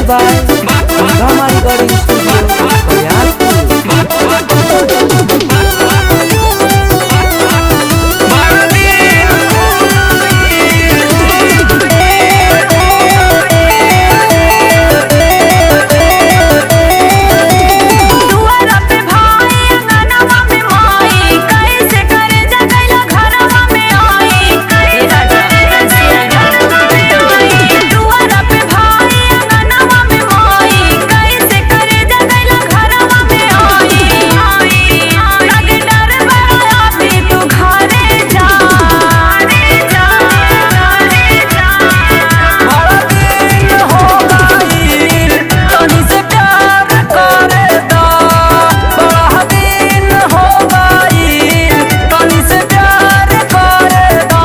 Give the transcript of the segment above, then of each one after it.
by Hungama recording studio, Prayagpur. दुआरा पे भाई अंगनवा में माई, कैसे करे जगैला घरवा में आई, कैसे करे घरवा में आई। दुआरा पे भाई अंगनवा में माई, कैसे करे जगैला घरवा में आई। लगे डर बड़ा अभी तू घरे जा, रे जा, रे जा। बड़ा दिन हो गईल तनी से प्यार करे दा। बड़ा दिन हो गईल तनी से प्यार करे दा।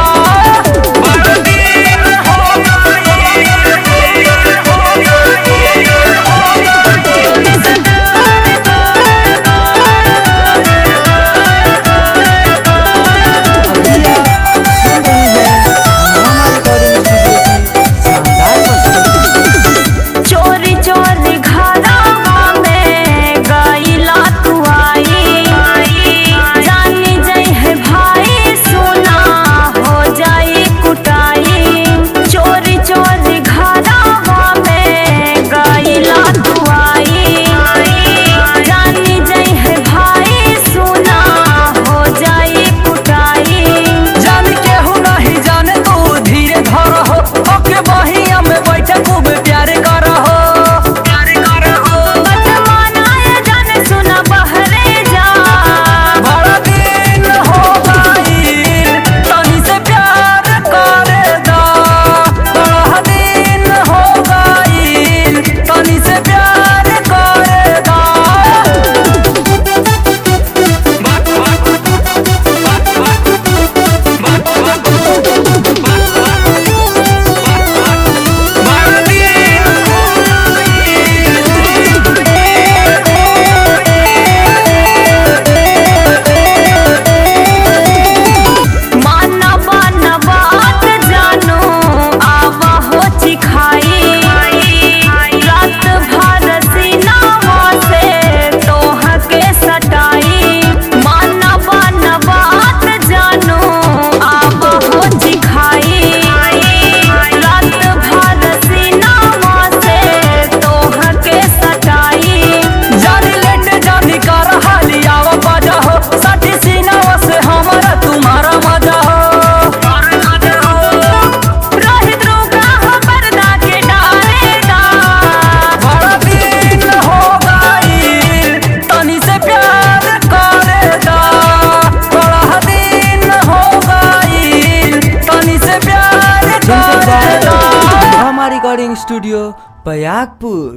बड़ा दिन हो गईल, हो गईल, हो गईल। अभी आप सुन रहे हैं हंगामा रिकॉर्डिंग स्टूडियो की शानदार प्रस्तुति। चोरी चोरी घरवा में गईला तू आई, जानी जाई है भाई सुना हो जाई कुटाई। चोरी चोरी घरवा में गईला तू आई, जानी जाई है भाई सुना हो जाई कुटाई। जान केहू नहीं जाने तू धीरे धर हो, ओके बहिया में बैठे खूब प्यार कर हो। बदमाना जान सुना बहरे जा। बड़ा दिन हो गईल तनी से प्यार करे दा। बड़ा दिन हो गईल तनी से प्यार करे दा। बड़ा दिन हो माना बाना बात जानो आवा हो चिखाई, रात भर सीनावा से तोह के सटाई। माना बाना बात जानो आवा हो चिखाई, रात भर सीनावा से तोह के सटाई। जानी लेट जानी कर हाली आवा बाजा हो, साठी सीनावा से हमारा तुम्हारा मजा हो। रोहित रोका हो पर्दा के डारे दा। बड़ा दिन हो गईल तनी से प्यार करे दा। बड़ा दिन हो गईल तनी से प्यार प्रेजेंटेड करे बाय दा। हंगामा रिकॉर्डिंग स्टूडियो, प्रयागपुर।